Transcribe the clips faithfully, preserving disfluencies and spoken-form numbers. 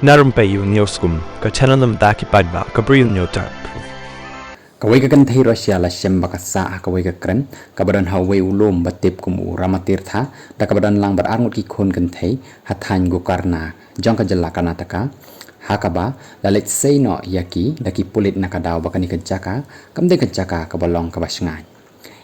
Na rympei ïa u News Kum, ka channel na bynta ki paidbah ka Bri u Hynñiewtrep. Kawei ka kynthei Russia la shem ba ka sah ha kawei ka krem kaba don ha uwei u lum ba tip kum u Ramatirtha, da kaba don lang bad arngut ki khun kynthei ha thaiñ Gokarna jong ka jylla Karnataka, ha kaba la leit sei noh ïa ki da ki pulit na ka daw ba kane ka jaka kam dei ka jaka kaba long kaba shngaiñ.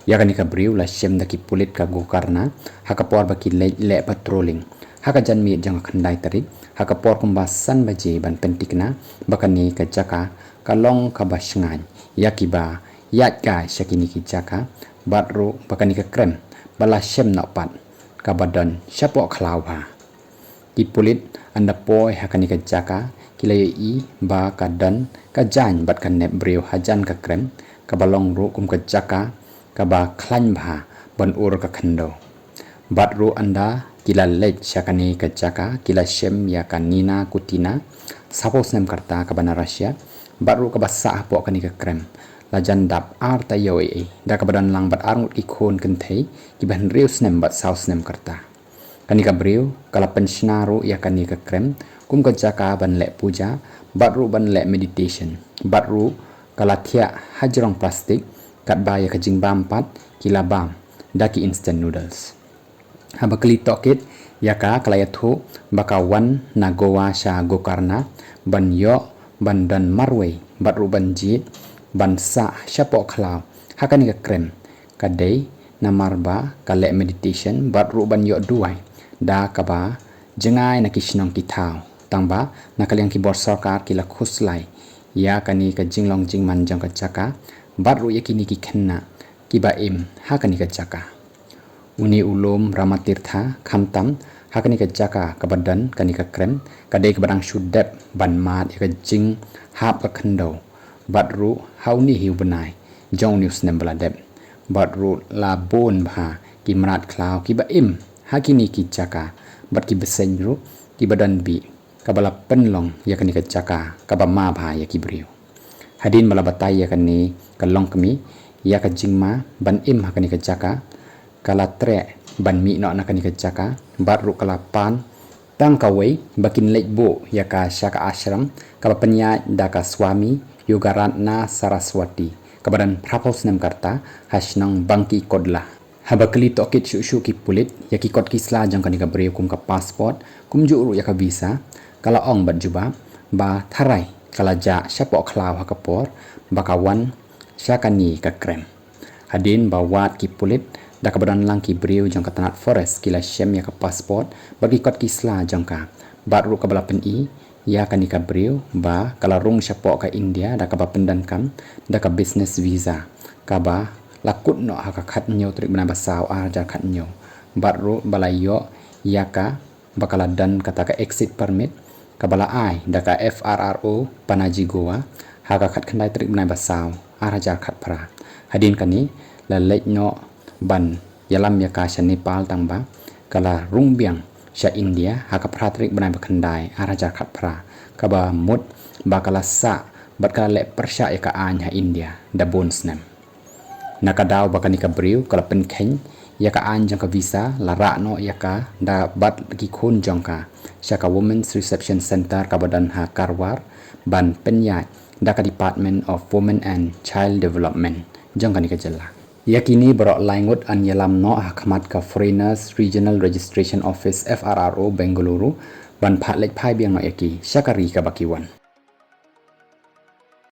Ïa kane ka briew la shem da ki pulit ka Gokarna ha ka por ba ki leit leh patrolling ha ka janmiet jong ka khyndai tarik, ha ka por kumba san baje, ban pynthikna ba kane ka jaka ka long kaba shngaiñ ïa kiba ïaid kai sha kine ki jaka, bad ruh ba kane ka krem ba la shem noh pat kaba don shapoh khlaw bha. Ki pulit ynda poi ha kane ka jaka ki la ïohi ba ka don ka jaiñ bad ka nep briew hajan ka krem, kaba long ruh kum ka jaka kaba khlaiñ bha ban ur ka khyndew. Bad ruh ynda ki la leit sha kane ka jaka ki la shem ïa ka Nina Kutina, sawphew snem ka rta, kaba na Russia, bad ruh kaba sah hapoh kane ka krem la jan dap ar taïew ei ei, da kaba don lang bad arngut ki khun kynthei kiba hynriew snem bad saw snem ka rta. Kane ka briew ka la pynshna ruh ïa kane ka krem kum ka jaka ban leh puja, bad ruh ban leh meditation, bad ruh ka la thiah hajrong plastik, katba ïa ka jingbam pat ki la bam da ki instant noodles. Haba kylli tohkit ïa ka, ka la ïathuh ba ka wan na Goa sha Gokarna ban ïoh ban don marwei bad ruh ban jied ban sah shapoh khlaw ha kane ka krem, ka dei namar ba ka leh meditation bad ruh ban ïoh duwai da kaba jngai na ki shnong ki thaw. Tangba na ka liang ki bor sorkar ki la khuslai ïa kane ka jinglong jingman jong ka jaka bad ruh ïa kine ki khynnah kiba im ha kane ka jaka. Une u lum Ramatirtha, khamtam ha kane ka jaka kaba don kane ka krem, ka dei kaba dang shu dep ban mad ïa ka jinghap ka khyndew, bad ruh ha une hi u bnai jong une u snem ba la dep, bad ruh la bun bha ki mrad khlaw kiba im ha kine ki jaka, bad ki bseiñ ruh kiba don bih, kaba la pynlong ïa kane ka jaka kaba ma bha ïa ki briew. Hadien ba la batai ïa kane ka longkmie ïa ka jingma ban im ha kane ka jaka, ka la treh ban mih noh na kane ka jaka, bad ruh ka la pan tang kawei ba kin leit buh ïa ka sha ka ashram kaba pynïaid da ka Swami Yogaratna Saraswati, kaba don phraphew snem ka rta, ha shnong Banki Kodla. Haba kylli tohkit shuh shuh ki pulit ïa ki kot ki sla jong kane ka briew kum ka passport, kumjuh ruh ïa ka visa, ka la ong bad jubab ba tharai ka la jah shapoh khlaw ha ka por ba ka wan sha kane ka krem. Hadien ba wad ki pulit da kaba don lang ki briew jong ka tnat forest, ki la shem ïa ka passport bad ki kot ki sla jong ka, bad ruh kaba la pyni ïa kane ka briew ba ka la rung shapoh ka India da kaba pyndonkam da ka business visa, kaba la kut noh ha ka khathynñiew tarik bnai ba saw, ar hajar khathynñiew, bad ruh ba la ïoh ïa ka ba ka la don kata ka exit permit kaba la ai da ka F R R O Panaji Goa ha ka khatkhyndai tarik bnai ba saw, ar hajar khatphra. Hadien kane la leit noh ban ïalam ïa ka sha Nepal, tangba ka la rung biang sha India ha ka phra tarik bnai ba khyndai, ar hajar khatphra, kaba mut ba ka la sah bad ka la leh pyrshah ïa ka aiñ ha India da bun snem. Na ka daw ba kane ka briew ka la pynkheiñ ïa ka aiñ jong ka visa, la rah noh ïa ka da bad ki khun jong ka sha ka Women's Reception Centre kaba don ha Karwar ban pynïaid da ka Department of Women and Child Development jong kane ka jylla. Ïa kine baroh lai ngut yn ïalam noh ha khmat ka Foreigners Regional Registration Office, F R R O, Bengaluru, ban phah leit phai biang noh ïa ki sha ka ri kaba ki wan.